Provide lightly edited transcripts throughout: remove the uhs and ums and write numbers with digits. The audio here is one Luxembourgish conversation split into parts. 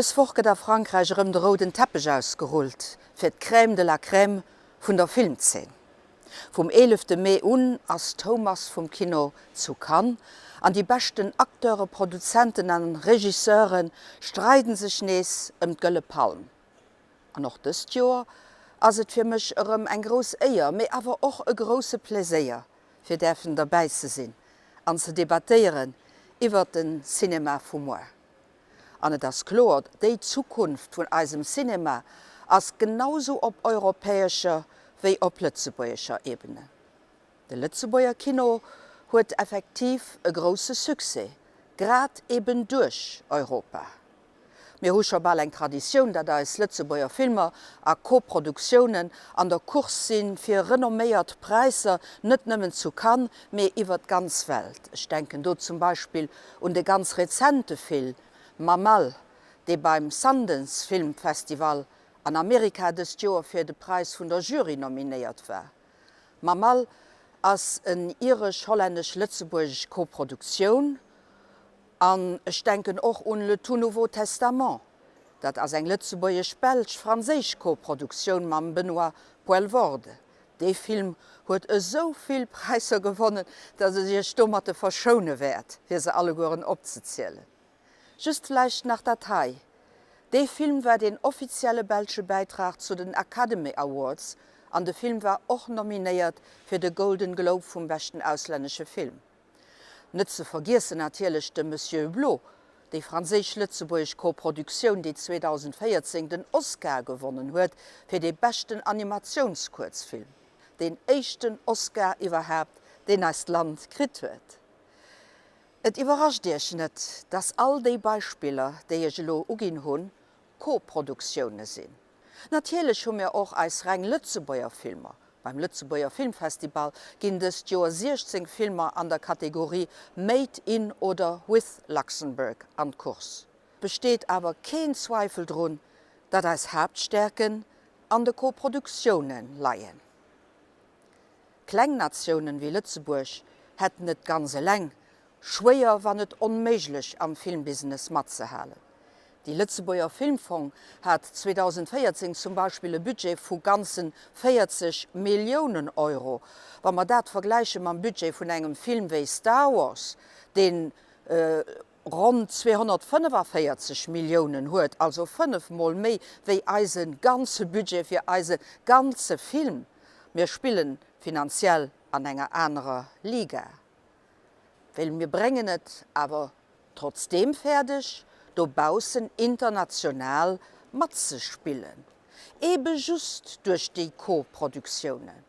Dës Woch gëtt a Frankräich erëm de rouden Teppech ausgerullt fir d'Crème de la Crème vun der Filmzeen. Vum 11 Mee un ass d'Houmass vum Kino zu Cannes an déi beschten Acteure, Produzenten an Regisseure streiden sech nees ëm d'Gëlle Palm. An och dëst Joer ass et fir mech erëm eng grouss Éier, mee awer och e grousse Pläséier, fir däerfen derbäi ze sinn an ze debattéieren iwwert den Cinéma vu muer. An et ass kloer, déi Zukunft vun eisem Cinéma ass genausou op europäescher wéi op lëtzebuergescher Ebene. De Lëtzebuerger Kino huet effektiv e grousse Succès, grad eben duerch Europa. Mir hu scho bal eng Traditioun, datt eis Lëtzebuerger Filmer a Koproduktiounen an der Course si fir renomméiert Präisser, net nëmmen zu Cannes, mee iwwer d'ganz Welt. Ech denken do zum Beispill un de ganz rezente Film Mamal, dee beim Sundance Film Festival an Amerika dëst Joer fir de Präis vun der Jury nominéiert war. Mamal ass en iresch-hollännesch-lëtzebuergesch Koproduktioun. An ech denken och un Le tout nouveau testament, dat ass eng lëtzebuergesch-belsch-franséisch Koproduktioun mam Benoît Poelvoorde. Dee Film huet esou vill Präisser gewonnen, datt ech Iech domatte verschoune wäert, fir se allegueren opzezielen. Just vläicht nach dat hei, Dee Film war deen offizielle belsche Bäitrag zu den Academy Awards an de Film war och nominéiert fir de Golden Globe vum beschten auslännesche Film. Net ze vergiessen natierlech de Monsieur Hublot, déi franséisch-lëtzebuergesch Koproduktioun, déi 2014 den Oscar gewonnen huet fir dee beschten Animatiounskuerzfilm, deen éischten Oscar iwwerhaapt, deen eist Land kritt huet. Et iwwerrascht Iech net, dass all déi Beispiller, déi ech elo uginn hunn, Koproduktioune sinn. Natierlech hu mir och eis reng Lëtzebuerger Filmer. Beim Lëtzebuerger Filmfestival ginn dëst Joer 16 Filmer an der Kategorie Made in oder with Luxembourg an d'Course. Besteet awer keen Zweifel drun, datt eis Haaptstärken an de Koproduktioune leien. Kleng Natiounen wéi Lëtzebuerg hätten et ganz eleng schwéier, wann net onméiglech am Filmbusiness matzehalen. Déi Lëtzebuerger Filmfong hat 2014 zum Beispill e Budget vu ganze 40 Milliounen Euro. Wa mer dat vergläiche mam Budget vun engem Film wéi Star Wars, dee ronn 245 Milliounen huet, also fënnef Mol méi wéi eise ganze Budget fir eise ganze Film, mir spille finanziell an enger anerer Liga. Well mir bréngen et awer trotzdeem fäerdeg, dobaussen international matzespillen, eebe just duerch déi Koproduktiounen.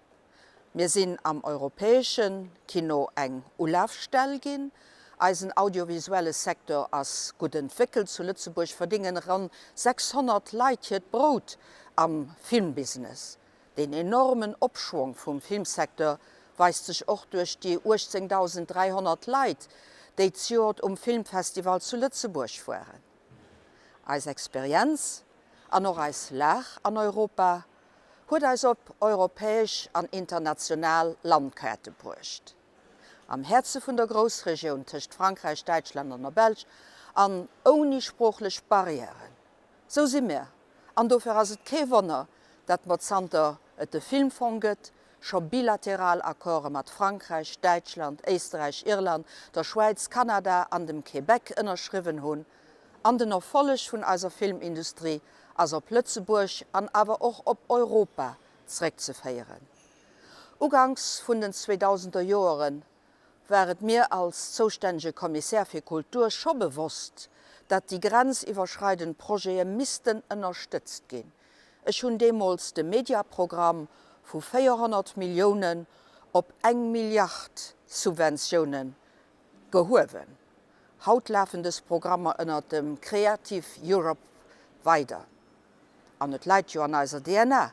Mir sinn am europäesche Kino eng Ulafstell ginn. Eisen audiovisuelle Secteur ass gutt entwéckelt. Zu Lëtzebuerg verdéngen ronn 600 Leit hiert Brout am Filmbusiness. Deen enormen Opschwong vum Filmsecteur weist sech och duerch déi 18.300 Leit, déi d'Joert um Filmfestival zu Lëtzebuerg waren. Eis Experienz an och eis Lag an Europa huet eis op europäesch an international Landkaarte bruecht. Am Häerze vun der Groussregioun tëscht Frankräich, Däitschland an der Belsch an ouni sproochlech Barrièren. Sou si mir An dofir ass et kee Wonner, datt mer zanter et de Filmfong gëtt, scho bilateral Accorde mat Frankräich, Däitschland, Éisterräich, Irland, der Schwäiz, Kanada an dem Québec ënnerschriwwen hunn. An den Erfolleg vun eiser Filmindustrie ass op Lëtzebuerg an awer och op Europa zréckzeféieren. Uganks vun den zweedausender Joeren war et mir als zoustännege Kommissär fir Kultur scho bewosst, datt déi grenziwwerschreidend Projete missten ënnerstëtzt ginn. Ech hunn deemools de Mediaprogramm vu 400 Milliounen op eng Milliard Subventioune gehuewen. Haut lafen dës Programmer ënnert dem Creative Europe weider. An et läit jo an eiser DNA,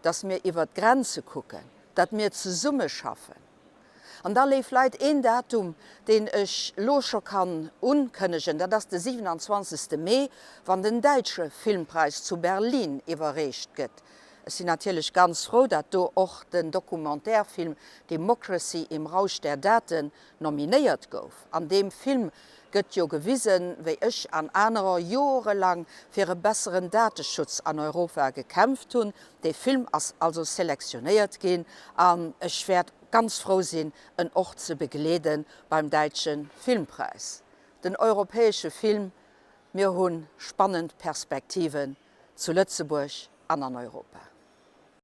datt mir iwwert d'Grenze kucken, datt mir zesummeschaffen. An da, léif Leit, een Datum, deen ech elo scho kann unkënnegen, dat ass de 27. Mee, wann den däitsche Filmpräis zu Berlin iwwerreecht gëtt. Ech sinn natierlech ganz frou, dat do och den Documentaire-Film Democracy im Rausch der Daten nominéiert gouf. An deem Film gëtt jo gewisen, wéi ech an anerer jorelang fir e besseren Dateschutz an Europa gekämpft hunn. Dee Film ass also selektionéiert ginn an ech wäert ganz frou sinn, en och ze begleede beim Däitsche Filmpräis. Den europäesche Film, mir hu spannend Perspektiven zu Lëtzebuerg an an Europa.